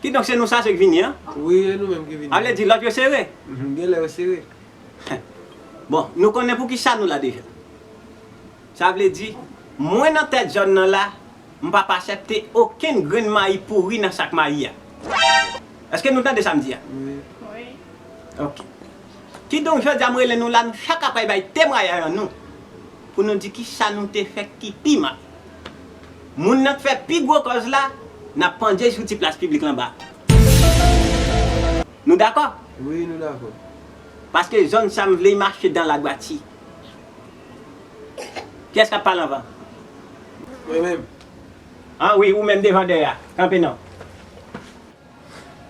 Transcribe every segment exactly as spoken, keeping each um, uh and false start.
Kidonk, se nou sa se k vini an? Wi, e nou menm ki vini. A vle di lòt yo sere? Mhm, genlè yo sere. Bon, nou konnen poukisa nou la deja. Sa vle di, mwen nan tèt zòn nan la, m p ap aksepte okenn grenn mayi pouri nan sak mayi a. Èske nou tande sa m di a? Wi. Wi. Ok. Kidonk, jodi a, m rele nou la, nou chak apral bay temwayaj an nou, pou nou di kisa nou te fè ki pi mal. Moun nan k fè pi gwo kòz la, n ap pandye l sou ti plas piblik la anba. Nou dakò? Wi, nou dakò. Paske zòn sa m vle mache dan ladwati. Kiyès k ap pale anvan? Mwen menm. Ah wi, ou menm devan dèyè a. Kanpe non.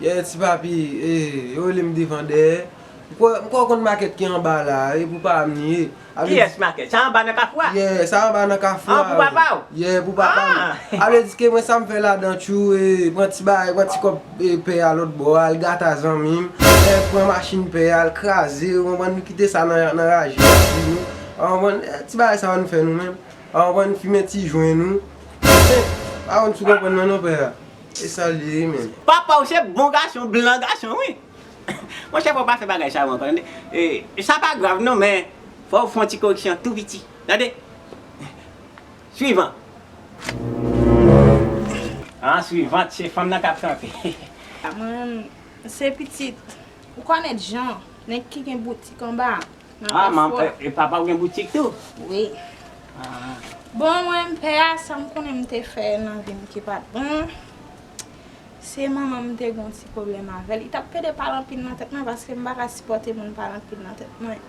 Yeah, ti papi, eh, yo rele m devan dèyè. M kwè, m kwè w konn makèt ki anba la, e pou pa m li ye. Kiyès makèt? Sa anba nan kafou a? Yeah, sa anba nan kafou a. Ah, pou papa w? Yeah, pou papa m. Ah! A vle di ke mwen sa m fè ladan tjou, eh, pran ti bagay, pran ti kòb, eh, pè a lòt bò, al gate zanmi m, eh, pran machin pè a, al kraze, ou konprann, nou kite sa nan, nan raje, nou, ou konprann, eh, ti bagay sa yo nou fè nou menm, ou konprann, fimen ti jwen nou, eh, pa konn si w konprann mwen non pè a. E sa l ye wi menm. Papa w se bon gason, blan gason wi. Monchè, fò w pa fè bagay sa yo ankò, tande. E, sa pa grav non, men fò w fè yon ti koreksyon tou piti. Tande? Swivan. Ah, swivan, se fanm nan k ap kanpe. Mwen, se pitit. Ou konèt Jan, nèg ki gen boutik anba. Ah, man, e, e papa w gen boutik tou? Wi. Ah. Bon, mwen, pè a, sa m konnen m te fè nan vi m ki pa t bon, se manman m te gen yon ti pwoblèm avè l. Li t ap pede pale anpil nan tèt mwen, paske m pa ka sipòte moun pale anpil nan tèt mwen.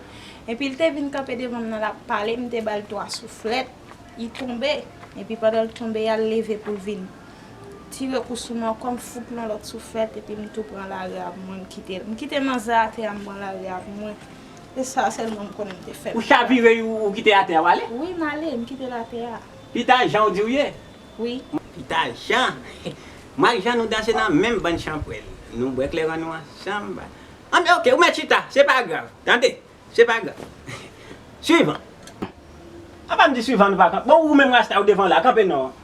Epi l te vin kanpe devan m nan, l ap pale, m te ba l twa souflèt. Li tonbe, epi pandan l tonbe a, l leve pou l vin tire kou sou mwen ankò, m fout l yon lòt souflèt, epi m tou pran lari a pou mwen, m kite, m kite manzè atè a, m pran lari a pou mwen. Se sa sèlman m konnen m te fè. Ou chavire, ou, ou kite atè a, w ale? Wi, m ale, m kite l atè a. Pita Jan ou di w ye? Wi. Pita Jan. M ak Jan nou danse nan menm bann chanpwèl. Nou bwè kleren nou ansanm. Anben, ok, ou mèt chita, se pa grav. Tande. Se pa grav. Swivan. Apa m di swivan nou pa kanpe? Bon, ou menm rasta ou devan la, kanpe non.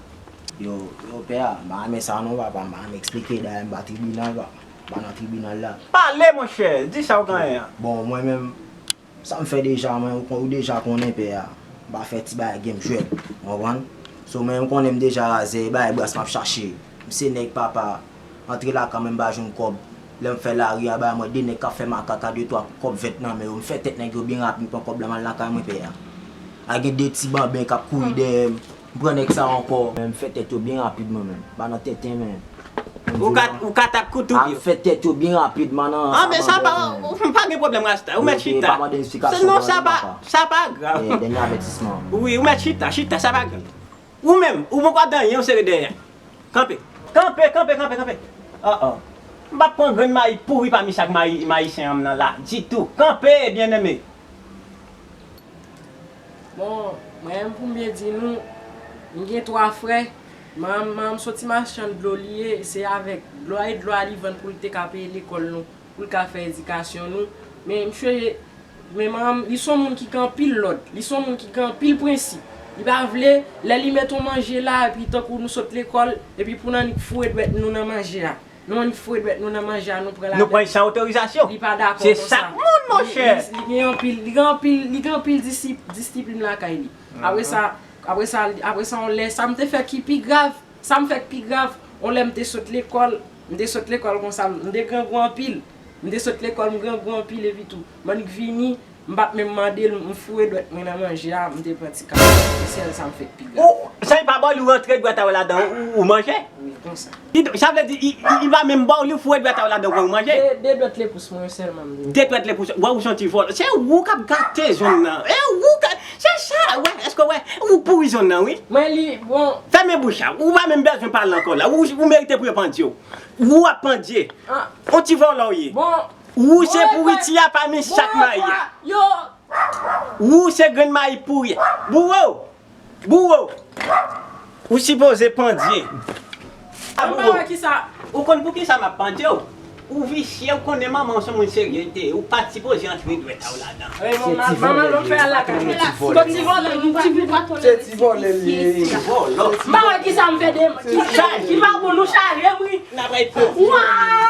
Yo, yo, pè a, m pa renmen sa non, papa, m pa renmen eksplike, dayè m pa tribinal, papa. M pa nan tribinal la. Pale, monchè, di sa w genyen an. Bon, mwen menm, sa m fè deja, mwen, ou kon-, ou deja konnen, pè a. M pa fè ti bagay game jwèt, ou konprann? So, mwen, m konnen m deja razè, e bagay bras m ap chache. M se nèg papa. Antre lakay mwen, m pa jwenn kòb. Lè m fè lari a, bay mwen de nèg k ap fè makak a de twa kòb vèt nan men yo. M fè tèt nèg yo byen rapid, m pran kòb la, m al lakay mwen, pè a. A gen de ti banben k ap kouri dèyè m. M pran nèg sa yo ankò. Men m fè tèt yo byen rapid, mwen menm. M pa nan tenten, men. Ou ka, ou ka tap kout ou pye. M fè tèt yo byen rapid, man, nan. Ah, men sa pa, pa gen pwoblèm, Rasta. Ou mèt chita. Pa mande esplikasyon. Non, sa pa, sa pa grav. Dènye avètisman. Wi, ou mèt chita, chita, sa pa grav. Ou menm, ou poko ap di anyen, ou sere dèyè. Kanpe. Kanpe, kanpe, kanpe, kanpe. Oh, oh. M p ap pran grenn mayi pouri pami sak mayi, mayisyen an nan la ditou. Kanpe, byeneme. Bon, mwen menm pou m byen di nou, m gen twa frè. Manman m, manman m se yon ti machann dlo li ye, se avèk dlo a, e dlo a li vann pou l te ka peye lekòl nou, pou l ka fè edikasyon nou. Men misye, men manman m, li se yon moun ki gen anpil lòd, li se yon moun ki gen anpil prensip. Li pa vle, lè li met yon manje la, epi tankou nou sot lekòl, epi pou n annik foure dwèt nou nan manje a. Nou annik foure dwèt nou nan manje a, nou pran ladann. Nou pran l san otorizasyon. Li pa dakò konsa. Se sak moun, monchè. Li, li, li gen anpil, li gen anpil, li gen anpil disip-, disiplin lakay li. Apre sa, apre sa, apre sa, yon lè, sa m te fè ki pi grav, sa m fè k pi grav, yon lè m te sot lekòl, m te sot lekòl konsa, m te grangou anpil. M te sot lekòl, m grangou anpil, epi tou, m annik vini, m pa t menm mande l, m foure dwèt mwen nan manje a, m te pran ti kaka. Se sèl sa m fè k pi grav. Ou, san l pa ba w, li rantre dwèt a w ladan, ou, ou manje? Wi, konsa. Li, sa vle di, li, li, li pa menm ba w, li foure dwèt a w ladan pou w manje? De, de dwèt lepous mwen sèlman m gen. De dwèt lepous, wè ou se yon ti vòlò. Se ou k ap gate zòn nan. E ou ka, se sa, wè, èske w wè? Ou pouri zòn nan, wi. Mwen li, bon. Fèmen bouch la. Ou pa menm bezwen pale ankò la. Ou, ou merite pou yo pandye w. Ou ap pandye. Ah. On ti vòlò w ye. Bon. Ou se pouriti a pami sak mayi a. Yo. Ou se grenn mayi pouri a. Bouwo. Bouwo. Ou sipoze pandye. Mwen pa wè kisa. Ou konn poukisa m ap pandye w? Ou visye, ou konnen manman w se moun serye l te ye. Ou pa t sipoze antre dwèt a w ladan. Manman l fè al lakay. Kot ti vòlè, ti vòlè. Se ti vòlè l ye. Vòlò. M pa wè kisa m fè de. Ki pa pou nou chaje wi. N ap bay pwouv. Waw!